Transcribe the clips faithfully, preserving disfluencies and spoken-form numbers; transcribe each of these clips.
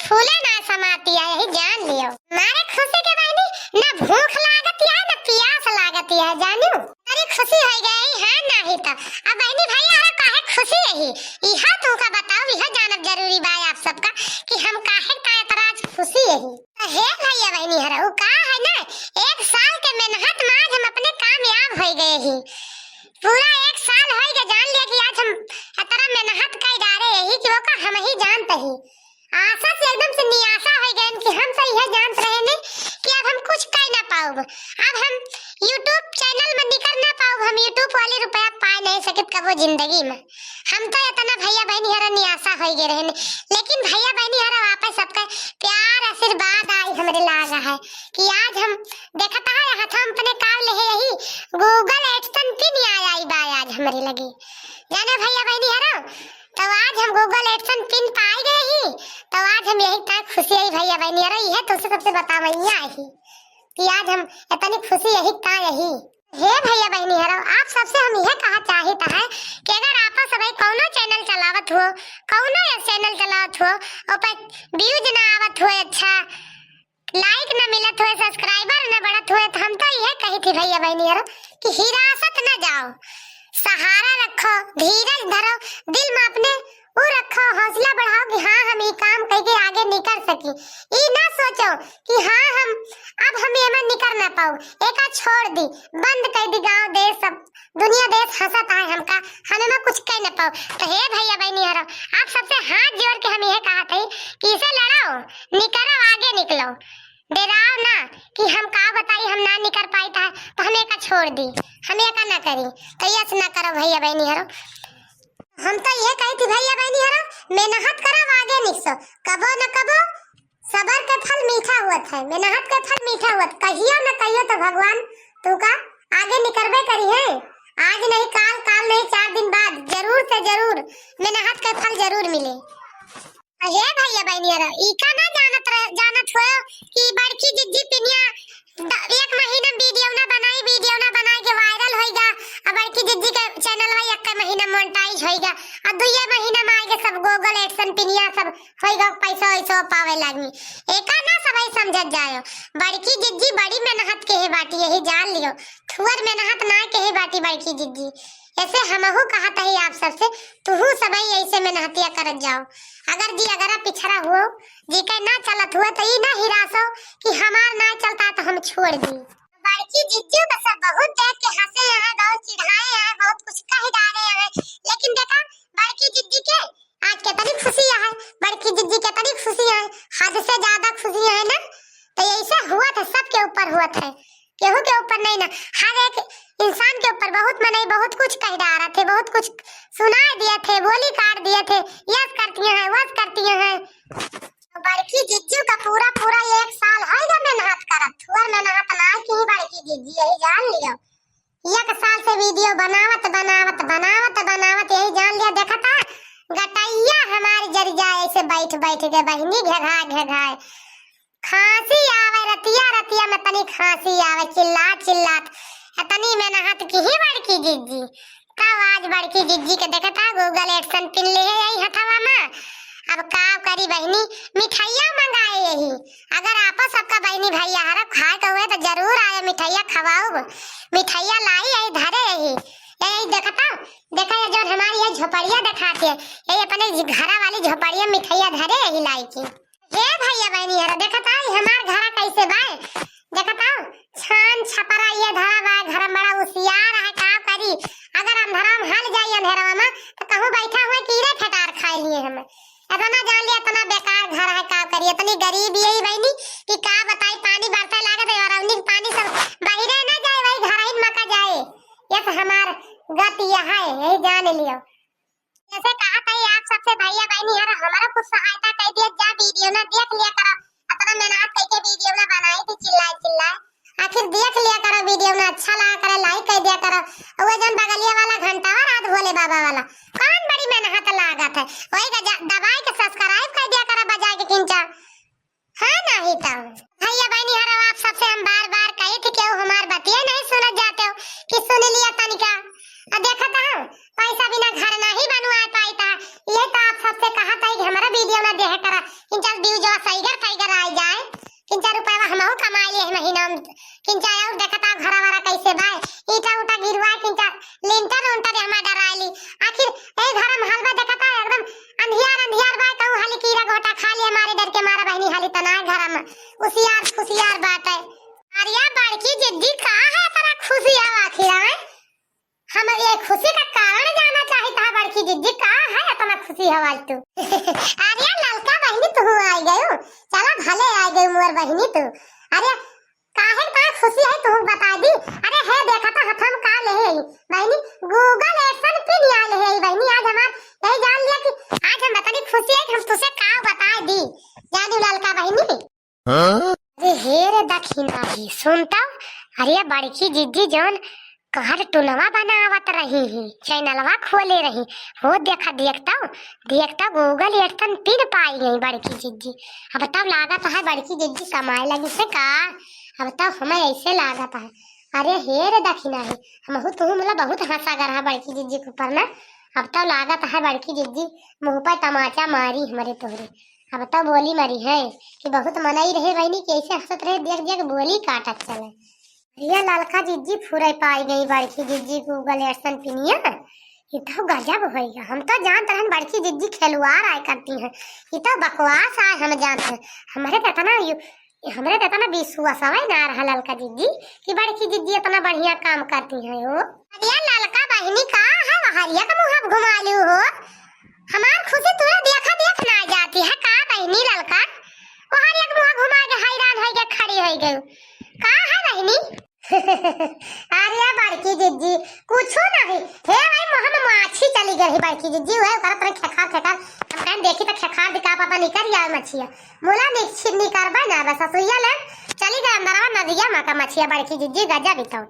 फूले ना समाती है, यही जान लियो। मारे खुशी के बहिनी, ना भूख लागती है, ना पियास लागती है, जानियो। अरे खुशी होइ गई, हाँ, नाही तो। अब बहिनी भैया, अरे काहे खुशी यही? इहा तुमका बताओ, इहा जानब जरूरी बा आप सबका कि हम काहे का एतरा आज खुशी यही। हे भैया बहिनी हरा, उ का है ना, एक साल के मेहनत में आज हम अपने कामयाब होइ गए ही। पूरा एक साल होइ गए, जान लिया कि आज हम एतरा मेहनत कइ डारे यही कि ओका हम ही जानत ही। आशा से एकदम से निराशा होइ गए कि हम तो यह जानत रहे नहीं कि अब हम कुछ कइ ना पाउब, अब हम YouTube channel में निकर ना पाउब, हम YouTube वाली रुपया पाए नहीं सकत कबो जिंदगी में। हम तो एतना भैया बहिनी हरा निराशा होइ गए रहे, लेकिन भैया बहिनी हरा वापस सबका प्यार आशीर्वाद आई हमरे लागा है कि आज हम देखत है हाथ हम अपने काम ले है यही Google AdSense pin आ आई बा आज हमरे लगे। जाने भैया बहिनी हरा, तो आज हम Google AdSense pin पाई गए ही, तो आज हम यही ता खुशी है भैया बहिनी हरा, यह तुमसे सबसे बतावैया ही कि आज हम इतनी खुशी यही ता यही। हे भैया बहिनी हरो, आप सबसे हम यह कहा चाहित है कि अगर आप सब कौनो channel चलावत हो, कौनो channel चलावत हो, ओपे views ना आवत हो, अच्छा like ना मिलत हो, subscriber ना बढ़त हो, तो हम तो यह कही थी भैया बहिनी हरो कि हिरासत ना जाओ, सहारा रखो, धीरज धरो, दिल में अपने उ रखो, हौसला बढ़ाओ कि हाँ, हम ई काम कइके आगे निकर सकी। ई ना सोचो कि हाँ, हम, अब हम एमा निकर ना पाउब, एका छोड़ दी, बंद कइ दी, गाँव देश सब, दुनिया देश हंसत है हमका, हम एमा कुछ कइ ना पाउब। तो हे भैया बहिनी हरो, आप सबसे हाथ जोड़ के हम यह कहत है कि इसे लड़ाओ, निकरो, आगे निकलो, डेराओ ना कि हम का बताई, हम ना निकर पाइत है, तो हम एका छोड़ दी, हम एका ना करी। तो यस ना करो भैया बहिनी हरो। हम तो ये कही थी भैया बहिनी हरो, मेहनत करब आगे निकसो, कबो न कबो सबर के फल मीठा होत है, मेहनत के फल मीठा होत, कहियो न कहियो तो भगवान तू का आगे निकरबे करी है। आज नहीं काल, काल नहीं चार दिन बाद जरूर से जरूर मेहनत के फल जरूर मिले। अरे भैया बहिनी हरो, ई का ना जानत रह, जानत हो कि बड़की जिज्जी पिनिया द-, एक महीना में video ना बनाई, video ना बनाई के viral होइगा, आ बड़की जिज्जी के channel भाई एक महीना monetize होइगा, आ दुइये महीना में आइगे सब Google AdSense पिनिया सब होइगा, पैसा वैसा पावे लागनी। एका ना सबही समझत जायो, बड़की जिज्जी बड़ी मेहनत के है बाटी, यही जान लियो, थुअर मेहनत ना के है बाटी बड़की जिज्जी। ऐसे हमहू कहत ही आप सबसे, तुहू सबही ऐसे मेहनतिया करत जाओ। अगर जी अगर पिछड़ा हुओ, जी के ना चलत हुआ तो ई ना हिरासो कि हमार ना चलता तो हम छोड़ दी। बड़की जिज्जू का सब बहुत देख के हंसे हैं, बहुत चिढ़ाए हैं, बहुत कुछ कह डारे हैं, लेकिन देखा बड़की जिज्जी के आज कितनी खुशी है, बड़की जिज्जी कितनी खुशी है, हद से ज्यादा खुशी है ना। तो ऐसे हुआ था, सबके ऊपर हुआ था, केहू के ऊपर नहीं ना, हर एक इंसान के ऊपर बहुत मनई बहुत कुछ कह डारत है, बहुत कुछ सुनाए दिए थे, बोली काट दिए थे, यस करती हैं, वस करती हैं। बड़की जिज्जू का पूरा पूरा एक साल है जब मेहनत करत, थुअर मेहनत ना की बड़की जिज्जी, यही जान लियो। एक साल से video बनावत, बनावत, बनावत, बनावत, यही जान लिया, देखता गटैया हमारी जरि जाए, ऐसे बैठ, बैठ के बहिनी घेघाए, घेघाए। खांसी आवे, रतिया, रतिया में तनी खांसी आवे, चिल्ला, चिल्लात। इतनी मेहनत की ही बड़की जिज्जी। तब आज बड़की जिज्जी के देखता Google AdSense पिन ले है यही हथवा में। अब का करी बहिनी, मिठाइया मंगाए यही। अगर आपो सबका बहिनी भैया हरा खाए के हुए तो जरूर आए, मिठाइया खवाउब। मिठाइया लाई यही धरे यही। यही देखता, देखा ये जौन हमारी ये झोपड़िया देखात है, यही अपने घरा वाली झोपड़िया मिठाइया धरे यही लाई की। हे भैया बहिनी हरा, देखता ई हमार घरा कैसे बाए, देखता छान छपरा ये धरा बाए, घर बड़ा उसियार है, का करी, अगर अंधरा में हल जाई अंधेरवा में तो कहूँ बैठा हुए कीड़े फटार खाए लिए हमें। इतना जान लिया, इतना बेकार घर है, का करी, इतनी गरीब यही बहिनी कि का बताई, पानी बरसे लागे तो अरौनी के पानी सब बहिरे ना जाए, वही घर ही मका जाए। ये तो हमार गत यह है, यही जान लियो। जैसे कहा था आप सबसे भैया बहिनी हरा, हमारा कुछ सहायता कर दिया जा, video ना देख लिया करो, इतना मेहनत करके video ना बनाई थी चिल्लाए चिल्लाए, आखिर देख लिया करो video ना, अच्छा लगा करे like कर दिया करो, और वो जौन बगलिया वाला घंटा रात भोले बाबा वाला कौन बड़ी मेहनत लागत है, वही का जा-, दबाई के subscribe कर दिया करो बजाए के किंचा। हाँ, नाही तो। भैया बहिनी हरो, आप सबसे हम बार बार कही थी, केहू हमार बतिये नहीं सुनत जाते हो कि सुन लिया तनिका। अब देखत हो, पैसा बिना घर नहीं बनवाए पाई था। ये तो आप सबसे कहा था कि हमारा video ना देह करा, इन चल views जो खुशी हो आज तू। अरे ललका बहिनी, तू आई गयो, चला भले आई गयो मोर बहिनी तू। अरे काहे का खुशी है तू बता दी। अरे है देखा था हथम का ले है बहिनी, Google AdSense पिन आ ले है बहिनी। आज हमार यही जान लिया कि आज हम इतनी खुशी है कि हम तुझसे का बता दी। जानी ललका बहिनी। हाँ? अरे हे रे दखिनाही, सुन तउ, अरे बड़की जिज्जी जौन कार्टूनवा बनावत रही ही, चैनलवा खोले रही, हो देखा, देख तउ, देख तउ Google AdSense पिन पाई गई बड़की जिज्जी। अब तउ लागत है बड़की जिज्जी कमाए लगी से का, अब तउ हमें ऐसे लागत है। अरे हे रे दखिनाही, हमहू तुहू मिला बहुत हंसा गर है बड़की जिज्जी के ऊपर ना। अब तउ लागत है बड़की जिज्जी मुँह पर तमाचा मारी हमरे तोहरे। अब तउ बोली मरी है कि बहुत मनई रहे बहिनी कि ऐसे हंसत रहे, देख देख बोली काटत चले। अरे ललका जिज्जी फुरे पाई गई बड़की जिज्जी Google AdSense पिनिया। ये तो गजब होइगा। हम तो जानत रहन बड़की जिज्जी खिलवाड़ आए करती हैं, ये तो बकवास आए हम जानत हैं। हमरे तो इतना यू-, हमरे तो इतना विश्वास हवे ना रहा ललका जिज्जी कि बड़की जिज्जी इतना बढ़िया काम करती हैं हो। अरे ललका बहिनी का है वहरिया का मुँह घुमा लियो हो। हमार खुशी तुहे देखा देख ना जाती है का बहिनी ललका? वहरिया का मुँह घुमा के हैरान होइगा, खड़ी होइगा। का है बहिनी? अरे बड़की जिज्जी, कुछो नहीं। हे भाई, मुँह में माछी चली गई है बड़की जिज्जी, वह करत रहे खेखार खेखार। हम कहें देखी तो खेखार दी का पता निकर आए मछिया। मुला निक छिन्नी करबे ना, बस सुइया ले चली गई अंदरवा नदिया मा का मछिया बड़की जिज्जी गजा बिताओ।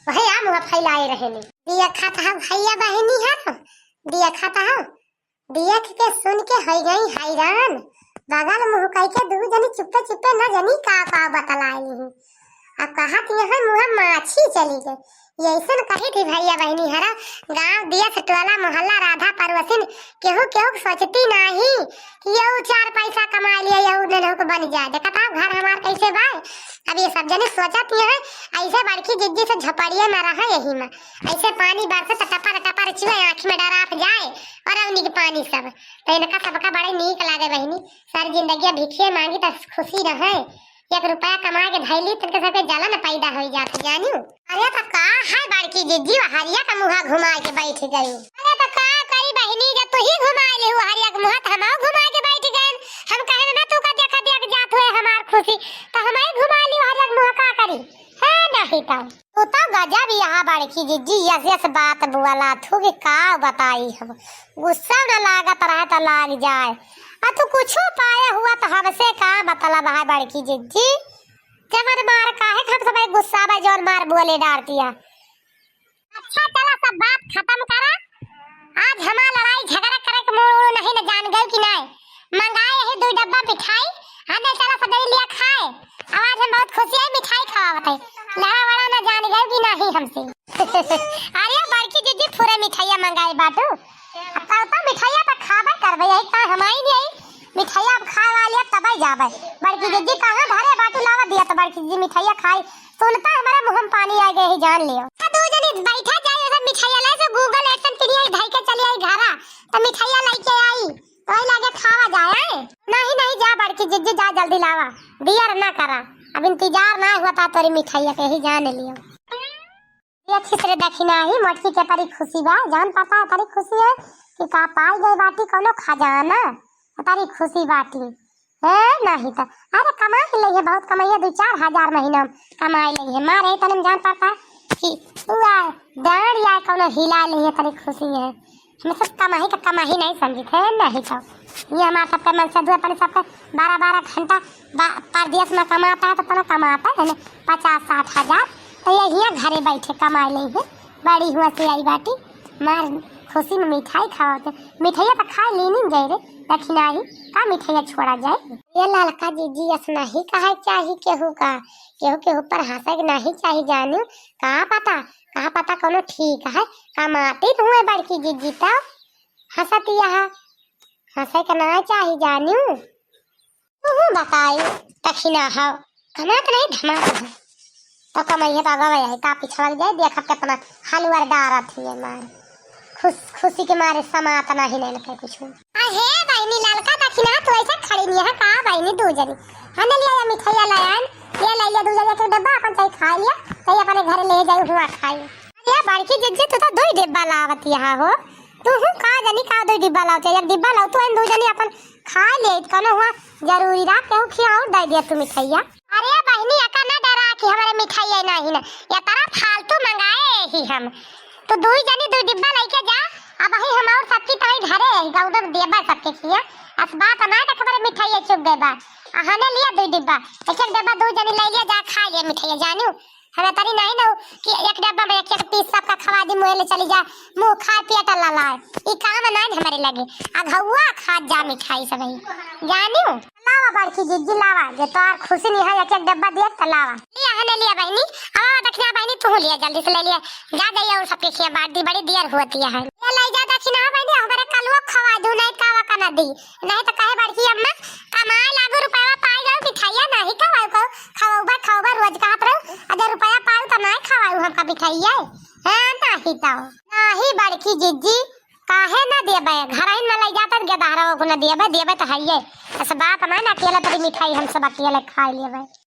वही आ मुँह फैलाए रहे ने। दिया खाता है भैया बहिनी है, दिया खाता है। देख के सुन के होइ गई हैरान। बगल मुँह कइ के दू जनी चुप्पे चुप्पे न जनी का का बतलाए लिही। अब कहत यहाँ मुँह माछी चली गई। ये ऐसन कही थी भैया बहिनी हरा, गाँव दिया से टोला मोहल्ला राधा पड़ोसिन केहू केहू के सोचती नाही कि यहू चार पैसा कमा लिया, यहू नन्हू के बन जाए। देखत हौ घर हमार कैसे बा। अब ये सब जनी सोचत यहाँ ऐसे बड़की जिज्जी से झोपड़िए में रहे यही में। ऐसे पानी बरसे तो टपर टपर चुए आँखी में डराफ जाए। और अवनी के पानी सब। तो इनका सबका बड़े नीक लागे बहिनी। सारी जिंदगी भिखिए मांगी तो खुशी रहे। एक रुपया कमा के धैली तनके सबके जलन पैदा हो जात जानियो। अरे तो का है बड़की जिज्जी हरिया का मुँह घुमा के बैठ गई। अरे तो का करी बहिनी जब तू ही घुमा ले हो हरिया का मुँह तो हम घुमा के बैठ गए। हम कहे ना तू का देखा देख जात हुए हमार खुशी तो हम ही घुमा ली हरिया का मुँह का करी। है नहीं तो। तू तो गजब यहाँ बड़की जिज्जी यस यस बात बोला थू कि का बताई हम। गुस्सा न लागत रहे तो लाग जाए। आ तू कुछो पाए हुआ तो हमसे का मतलब है बड़की जिज्जी? जवन मार काहे हम सब गुस्सा बा जौन मार बोले डार दिया। अच्छा चला सब बात खत्म करा। आज हमार लड़ाई झगड़ा करे के मूड उड़ नहीं न जान गई कि नहीं। मंगाए यही दू डब्बा मिठाई। हाँ नहीं चला सब जनी लिया खाए। अब आज हम बहुत खुशी है मिठाई खवावत है। लड़ा वड़ा न जान गए कि नहीं हमसे। अरे बड़की जिज्जी पूरा मिठाइया मंगाए बाटू। अब तब तो मिठाइया तो खाबे करबे यही का हमारी नहीं। मिठाइया अब खाए वाली अब तबे जाबे। बड़की जिज्जी कहाँ घरे बाटू लावा दिया तो बड़की जिज्जी मिठाइया खाई। सुनता हमारे मुँह में पानी आ गए ही जान लियो। तो दू जनी बैठा जाए सब मिठाइया लाई से Google AdSense पिनिया धई के चली आई घरा। तो मिठाइया लेके आई, तो वही लागे खावा जाए। नहीं, नहीं, जा बड़की जिज्जी, जा जल्दी लावा, दियर ना करा, अब इंतजार ना हुआ था तोरी मिठाइया के ही जान लियो। ये खिसरे दखिनाही मोटकी के तरी खुशी बा, जान पाता है तरी खुशी है कि का पाई गई बाटी कौनो खजाना, तरी खुशी बाटी। ए, नहीं तो, अरे कमाई लइहे, बहुत कमाइए, दू चार हजार महीना में कमाई लइहे। मारे तने में जान पड़ता कि पूरा डांड या कौनो हिला लइहे, तनी खुशी है। हमें सब कमाई का कमाई नहीं समझते हैं, नहीं तो। ये हमारे सबके मन से दू अपने सबके बारह बारह घंटा बा-, परदेश में कमाता है तो अपना कमाता है ना, पचास साठ हजार, तो ये हियाँ घरे बैठे कमाई लइहे। बड़ी हुआ से आई बाटी, मार खुशी में मिठाई खावत। मिठाइया तो खा लेनी जाए रे, दखिनाही का मिठाइया छोड़ा जाए। ये ललका जिज्जी अस नहीं कहे चाही केहू का, केहू के ऊपर हंसे के नहीं चाही जानू। का पता, का पता कौनो ठीक है, कमाती हुए बड़की जिज्जी तब हंसतिया है, हंसे के ना चाही जानू। तू बताई, दखिना हो, कमात नहीं धमात है। तो कमैया तो आगे है, का पिछड़ जाए, देखब कितना हलुअर डारत ही है मार। खुश, खुशी के मारे समात नहीं लेन के कुछ। आ हे बहिनी, ललका दखिना, तू ऐसे खड़ी नहीं है, का बहिनी दू जनी? हने लिया या मिठाइया लायन, ये ले लिया दू जनी एक डब्बा, अपन चाहे खा लिया, चाहे अपने घर ले जाए हुआ खाए। अरे बड़की जिज्जी, तू तो दो ही डब्बा लावत यहाँ हो। तू हूँ का जानी का दुइ डिब्बा लावते, एक डिब्बा लावतू, दुइ जनी अपन खाइ लेइत, कौनो हुआ जरूरी रहा केहू खिया और दइ दिया तू मिठाइया। अरे बहिनी, एका ना डेरा कि हमरे मिठाइया नाही ना, या तरह फालतू मंगाए ही हम। तू दुइ जनी दुइ डिब्बा लइके जा, अबही हम और सबकी तही घरे ही गौदम देबा सबके खिया। अस बात ना देख हमरे मिठाइया चुप गए बा। अहने लिया दुइ डिब्बा, एक एक डिब्बा दुइ जनी लइ लिया जा, खाइ लिया मिठाइया, जानियो। हमें तरी नाही ना कि एक डब्बा में एक एक पीस सबका खवा दी, मुँह ले चली जा, मुँह खाए पिए टल्ला लाए। ई काम नाही हमरे लगे। अघौआ खात जा मिठाई सब ही। जानियो? लावा बड़की जिज्जी लावा, जे तोहार खुशी नहीं है, एक एक डब्बा दिया त लावा। लिया है ना लिया बहिनी, अब दक्षिणा बहिनी तू लिया, जल्दी से ले लिया। जा जाइए और सबके खिया बांट दी, बड़ी देर होती है। ये ले जा दक्षिणा बहिनी, हमरे कलुआ खवा दू, नहीं कावा का ना दी। नहीं तो कहे बड़की अम्मा, कमाए लागू रुपया पाए जाओ, मिठाइया नाही खवाऊ को, खवाऊबा, खवाऊबा रोज कहत रहू, अगर रुपया पाऊ तो नाही खवाऊ हमका मिठाइया। हाँ, नाही तो। नाही बड़की जिज्जी, काहे ना देबे? घर ही ना लइ जातन, गेदहरा को ना देबे, देबे तो हइये। ऐसे बात ना, ना अकेले तरी मिठाई हम सब अकेले खाइ लेबे।